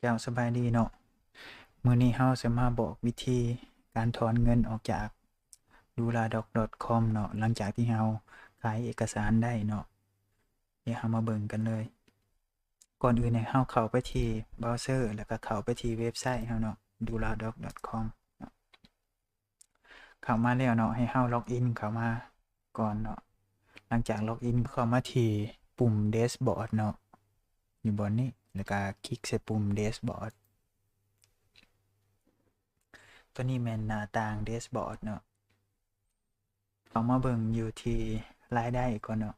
ເຈົ້າ ສະບາຍດີເນາະ. ມື້ນີ້ເຮົາຈະມາບອກວິທີການຖອນເງິນອອກຈາກ Duradoc.com ເນາະ, ຫຼັງຈາກທີ່ເຮົາຂາຍເອກະສານໄດ້ເນາະ. ດຽວເຮົາມາເບິ່ງກັນເລີຍ. ກ່ອນອື່ນໃຫ້ເຮົາເຂົ້າໄປທີ່ເບຣາວເຊີ ແລ້ວກໍເຂົ້າໄປທີ່ເວັບໄຊເຮົາເນາະ Duradoc.com ເນາະ. ເຂົ້າມາແລ້ວເນາະ ໃຫ້ເຮົາລັອກອິນເຂົ້າມາກ່ອນເນາະ. ຫຼັງຈາກລັອກອິນເຂົ້າມາທີ່ປຸ່ມແດັຊບອດເນາະ ຢູ່ບ່ອນນີ້ ແລ້ວກະຄລິກໃສ່ປຸ່ມແດັຊບອດ. ຕົວນີ້ແມ່ນໜ້າຕ່າງແດັຊບອດເນາະ. ເຂົ້າມາເບິ່ງຢູ່ທີ່ລາຍໄດ້ກ່ອນເນາະ.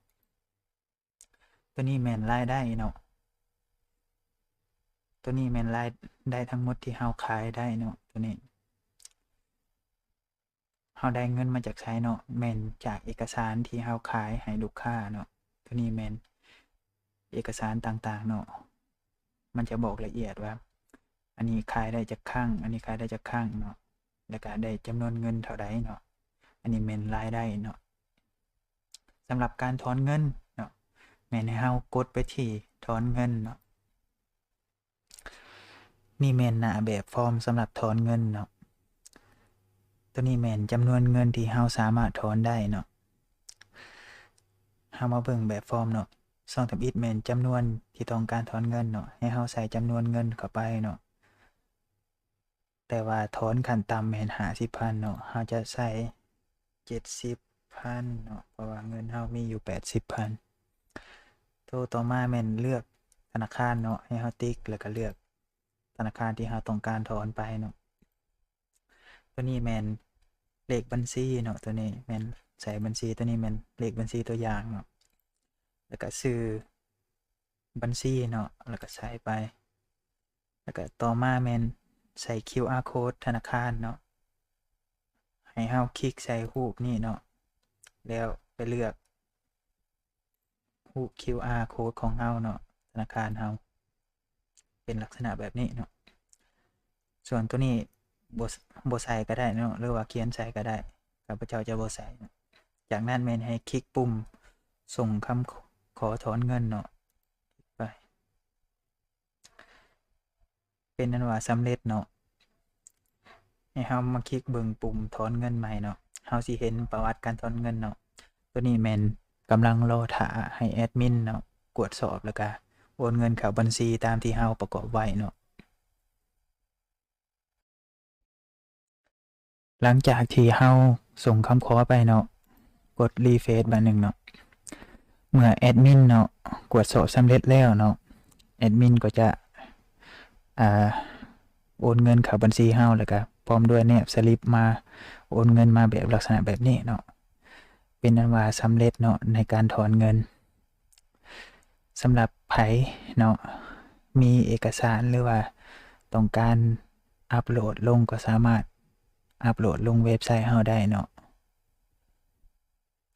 ຕົວນີ້ແມ່ນລາຍໄດ້ເນາະ. ຕົວນີ້ແມ່ນລາຍໄດ້ທັງໝົດທີ່ເຮົາຂາຍໄດ້ເນາະ. ຕົວນີ້ເຮົາໄດ້ເງິນມາຈາກໃສເນາະ? ແມ່ນຈາກເອກະສານທີ່ເຮົາຂາຍໃຫ້ລູກຄ້າເນາະ. ຕົວນີ້ແມ່ນເອກະສານຕ່າງໆເນາະ. ມັນຈະບອກລະອຽດວ່າ ອັນນີ້ຂາຍໄດ້ຈັກຄັ້ງ, ອັນນີ້ຂາຍໄດ້ຈັກຄັ້ງເນາະ, ແລ້ວກະໄດ້ຈຳນວນເງິນເທົ່າໃດເນາະ. ອັນນີ້ແມ່ນລາຍໄດ້ເນາະ. ສຳລັບການຖອນເງິນເນາະ ແມ່ນໃຫ້ເຮົາກົດໄປທີ່ຖອນເງິນເນາະ. ນີ້ແມ່ນໜ້າແບບຟອມສຳລັບຖອນເງິນເນາະ. ຕົວນີ້ແມ່ນຈຳນວນເງິນທີ່ເຮົາສາມາດຖອນໄດ້ເນາະ. ເຮົາມາເບິ່ງແບບຟອມເນາະ. ຊ່ອງທຳອິດແມ່ນຈຳນວນທີ່ຕ້ອງການຖອນເງິນເນາະ. ໃຫ້ເຮົາໃສ່ຈຳນວນເງິນເຂົ້າໄປເນາະ. ແຕ່ວ່າຖອນຂັ້ນຕ່ຳແມ່ນຫ້າສິບພັນເນາະ. ເຮົາຈະໃສ່ເຈັດສິບພັນເນາະ ເພາະວ່າເງິນເຮົາມີຢູ່ແປດສິບພັນ. ໂຕຕໍ່ມາແມ່ນເລືອກທະນາຄານເນາະ. ໃຫ້ເຮົາຕິກ ແລ້ວກະເລືອກທະນາຄານທີ່ເຮົາຕ້ອງການຖອນໄປເນາະ. ຕົວນີ້ແມ່ນເລກບັນຊີເນາະ. ຕົວນີ້ແມ່ນໃສ່ບັນຊີ, ຕົວນີ້ແມ່ນເລກບັນຊີຕົວຢ່າງເນາະ. ແລ້ວກະຊື່ບັນຊີເນາະ, ແລ້ວກະໃສ່ໄປ. ແລ້ວກະຕໍ່ມາແມ່ນໃສ່ຄິວອາໂຄດທະນາຄານເນາະ. ໃຫ້ເຮົາຄລິກໃສ່ຮູບນີ້ເນາະ ແລ້ວໄປເລືອກຮູບຄິວອາໂຄດຂອງເຮົາເນາະ, ທະນາຄານເຮົາເປັນລັກສະນະແບບນີ້ເນາະ. ສ່ວນຕົວນີ້ບໍ່ ບໍ່ໃສ່ກໍໄດ້ເນາະ ຫຼືວ່າຂຽນໃສ່ກໍໄດ້, ຂ້າພະເຈົ້າຈະບໍ່ໃສ່ເນາະ. ຈາກນັ້ນແມ່ນໃຫ້ຄລິກປຸ່ມສົ່ງຄຳຂໍຖອນເງິນເນາະ ຄລິກໄປ. ເປັນອັນວ່າສຳເລັດເນາະ. ໃຫ້ເຮົາມາຄລິກເບິ່ງປຸ່ມຖອນເງິນໃໝ່ເນາະ. ເຮົາຊິເຫັນປະຫວັດການຖອນເງິນເນາະ. ຕົວນີ້ແມ່ນກຳລັງລໍຖ້າໃຫ້ແອດມິນເນາະ ກວດສອບ ແລ້ວກະໂອນເງິນເຂົ້າບັນຊີຕາມທີ່ເຮົາປະກອບໄວ້ເນາະ. ຫຼັງຈາກທີ່ເຮົາສົ່ງຄຳຂໍໄປເນາະ, ກົດຣີເຟຣຊບາດໜຶ່ງເນາະ. ເມື່ອແອດມິນເນາະ ກວດສອບສຳເລັດແລ້ວເນາະ, ແອດມິນກໍຈະ ອາ ໂອນເງິນເຂົ້າບັນຊີເຮົາ ແລ້ວກະພ້ອມດ້ວຍແນບສະລິບມາ ໂອນເງິນມາແບບລັກສະນະແບບນີ້ເນາະ. ເປັນອັນວ່າສຳເລັດເນາະ ໃນການຖອນເງິນ. ສຳລັບໃຜເນາະ ມີເອກະສານ ຫຼືວ່າຕ້ອງການອັບໂຫຼດລົງ ກໍສາມາດອັບໂຫຼດລົງເວັບໄຊເຮົາໄດ້ເນາະ.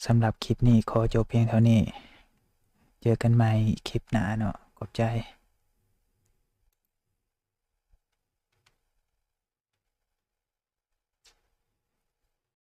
ສຳລັບຄລິບນີ້ຂໍຈົບພຽງເທົ່ານີ້. ເຈີກັນໃໝ່ຄລິບໜ້າເນາະ. ຂອບໃຈ.